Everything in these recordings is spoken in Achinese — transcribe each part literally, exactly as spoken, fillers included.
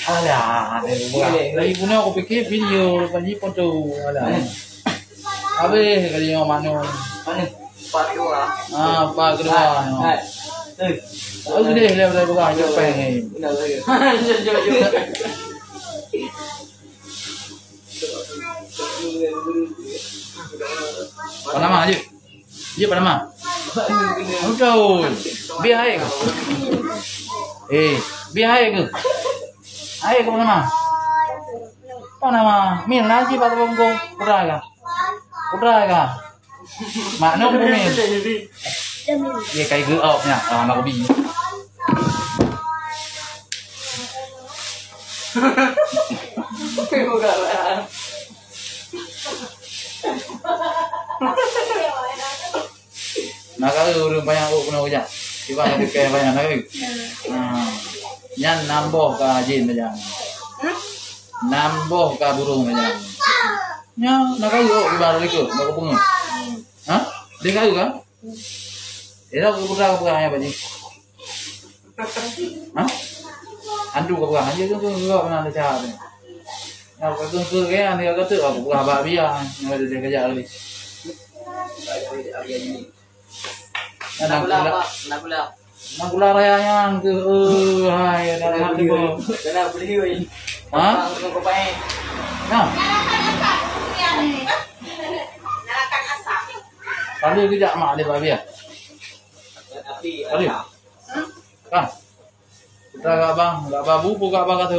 Alah, lagi bunoe aku pikir video, lepas ni foto. Alah. Habis kali nyoe manok. Mana? Part kedua. Ah, part kedua. Hai. Eh. Tahu deh, dia dah buka je peng ni. Benar, benar. Jom, jom, jom. Apa nama je? Dia apa nama? Betul. Biar hai ke? Eh, biar hai ke? Hai ke apa nama? Apa nama? Min, nasi pada bungkong. Putra kah? Putra kah? Mak nong bumi. Ye kai geu op nya. Ah, nak bi. Nak kau ureueng banyak oh kena ujak. Cuba nak kaya banyak nak kau. Ha. Nyan namboh ka jin saja. Namboh ka burung saja. Nya, na kayue, oh, kiban lé keuh, bak kupeungeut. Ha? Deh kayue ka? Ira ku putra ka peugah nyan bak jih. Ha? Andu ka peugah, anjeue keuh keuh keuh na teucahak nyoe. Nya, ka keuh keuh keuh, anjeue ka teuk, ka peugah bak bia, nyoe deh kajak lé. Nang gula, nang gula. Nang gula raya nyan keuh, eh, hai, dah lihat tu. Kena beli, weh. Ha? Nang kau pakai. Nah. Tadi kejak mak dia bagi ya. Tadi. Kan? Kita gak bang, gak babu, gak bang kata.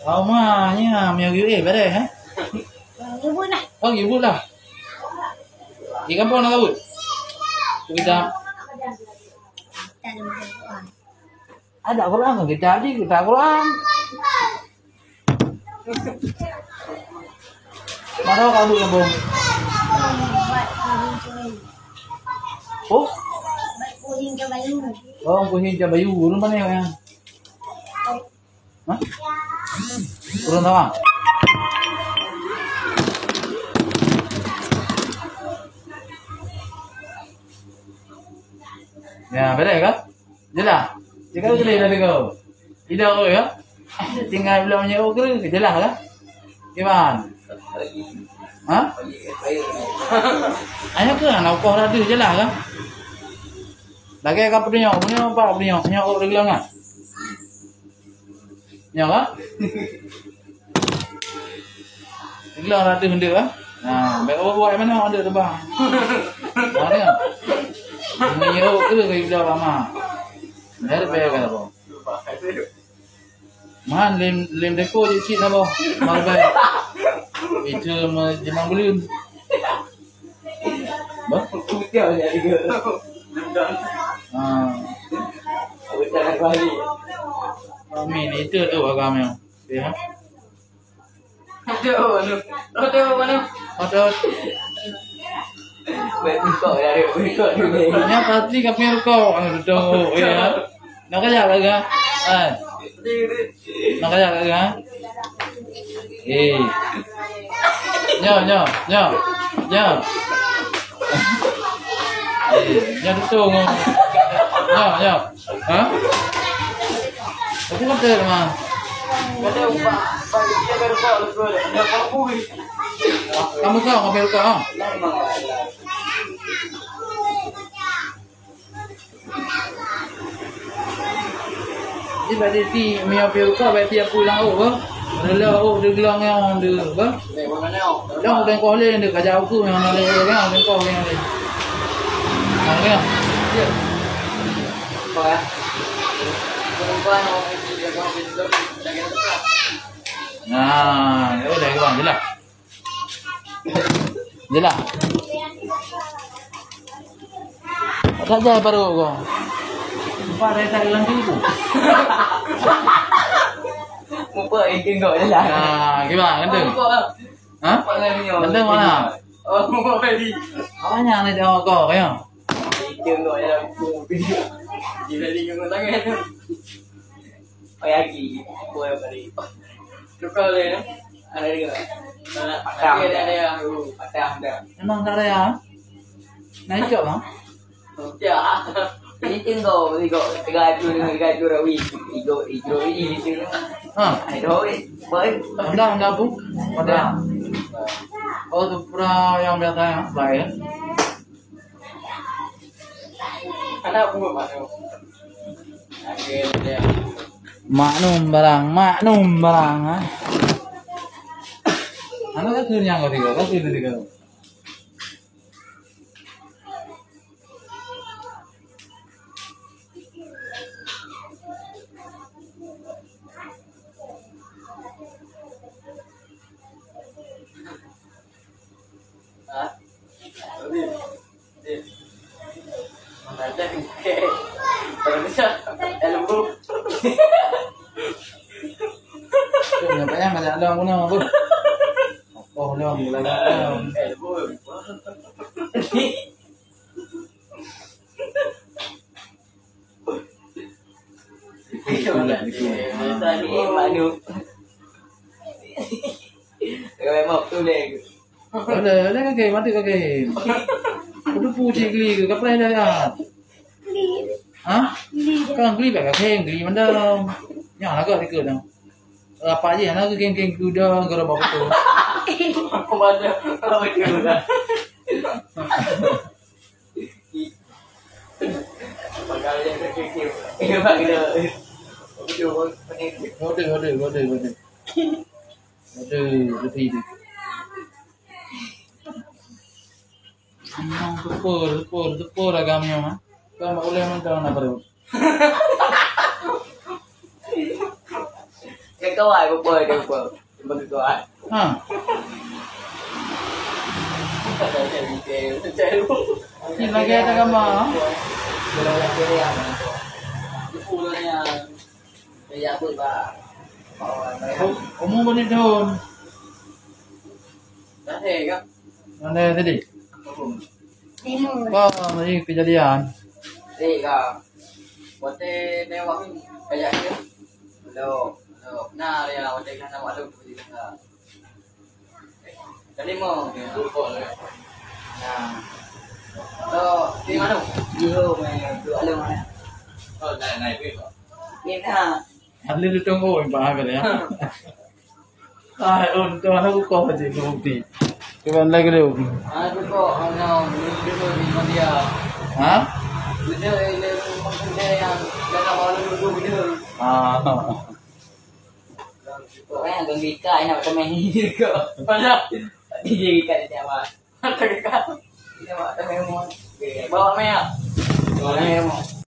Hao ma nya, meunyoe geuyue, eh, bareh, eh? Ribut lah. Oh, ribut lah. Di kampung nak ribut? Kita. Ada Quran kan? Kita ada, kita Quran. Mana kamu yang bom? Oh? Oh, kucing cabayu. Urun mana ya? Hah? Urun sama? Ya, beres kan? Jelas. Cakap betul dah dengar. Tidak apa ya? Tinggal belum nyewa ke? Jelas kan? Gimana? Ha? Hanya ke anak kau rada jelas kan? Lagi apa punya? Punya apa punya? Punya orang bilang kan? Nyoe ka? Gila ratus ndeuek ah. Nah, baik awak buat mana awak ndeuek terbang. Mana? Menyerok ke ke gila lama. Dari bayar kan apa? Man lem lem deko je cik apa? Marbai. Itu me- jemang belum. Bah? Ha. Amin itu tu agama. Ya. Aduh, aduh. Aduh, aduh. Aduh. Baik, buka ya, buka dulu. Nya pasti kami rukok. Aduh, ya. Nak kajak lagi, ha? Hai. Nak kajak lagi, ha? Eh. Nyo, nyo, nyo. Nyo. Eh, nyo tutong. Nyo, nyo. Ha? Aku kata mah. Kamu kau ngambil kau, ha? Jadi berarti si Mia Piruka berarti aku hilang oh ke? Rela oh dia gelang yang dia ke? Dah udah kau leh dia kajak aku yang nak leh kan, udah kau yang leh. Nah, ya. Apa ya? Perempuan orang itu dia kau itu. Nah, ya udah, bang, jelas. Jelas. Tak jai baru kau. Empat dah tak hilang tipu. Muka ikin kau jelas. Ah, gimana? Ganteng. Muka. Ha? Muka lagi. Ganteng mana? Oh, muka lagi. Apanya ni jawab kau, ya? Ikin kau jelas. Dia lagi ngomong tangan. Oh, ya, lagi. Boleh balik. Tukar boleh, no? Ada juga. Patah. Ada, ada yang patah dah. Memang tak ada ya? Naik cok, bang? Ya. Ini tengok, tengok, tengok tu, tengok tu rawi. Igo, igo ini tu. Ha. Ai, doi. Baik. Honda, Honda apa? Honda. Oh, Supra yang biasa ya, baik. Anak buah mana? Maklum barang, maklum barang, ha. Anak kan tu yang kau tiga, kan tu tiga. Kenapa ya, banyak dong, mana, Bu? Oh, dong, lagi dong. Tadi madu. Kalau memang tu deh. Ada, ada kaki, mati kaki. Kudu puji geli ke, kapai dah ya. Ha? Kan geli bak kaki, geli mandam. Yang lagak dikit dah. Apa aja, nak geng-geng kuda, gara bapak tu. Apa mana? Apa dia? Waduh, waduh, waduh, waduh. Waduh, betul tu. Memang super, super, super agam nyoe, ha. Kau mak uleh mantong nak baru. Dia kawan, apa dia, apa? Bagi kawan. Ha. Ni lagi ada gambar, ha? U-, umur berapa tahun? Mana tadi? Lima. Wah, ni kejadian. Tiga. Watèe lewat ni, kayak dia. Belum, belum. Nah, ya, watèe kan nama tu, jadi dengar. Dah lima. Nah. So, di mana? Di mana? Dua alam mana? Oh, naik, naik, naik. Ni nak. Ada tu tunggu, Pak Hafiz, ya. Ah, oh, tu mana buka je, tu bukti. Cuba lagi dulu. Ah, tu kok, oh, no, dulu, dulu di India. Ha? Dulu, eh, le, maksudnya yang dah nak bawa dulu, dulu. Ah. Pokoknya agak gika, enak macam main ni juga. Mana? Dia gika di Jawa. Ada gika. Dia bawa macam main. Bawa main ya? Bawa main.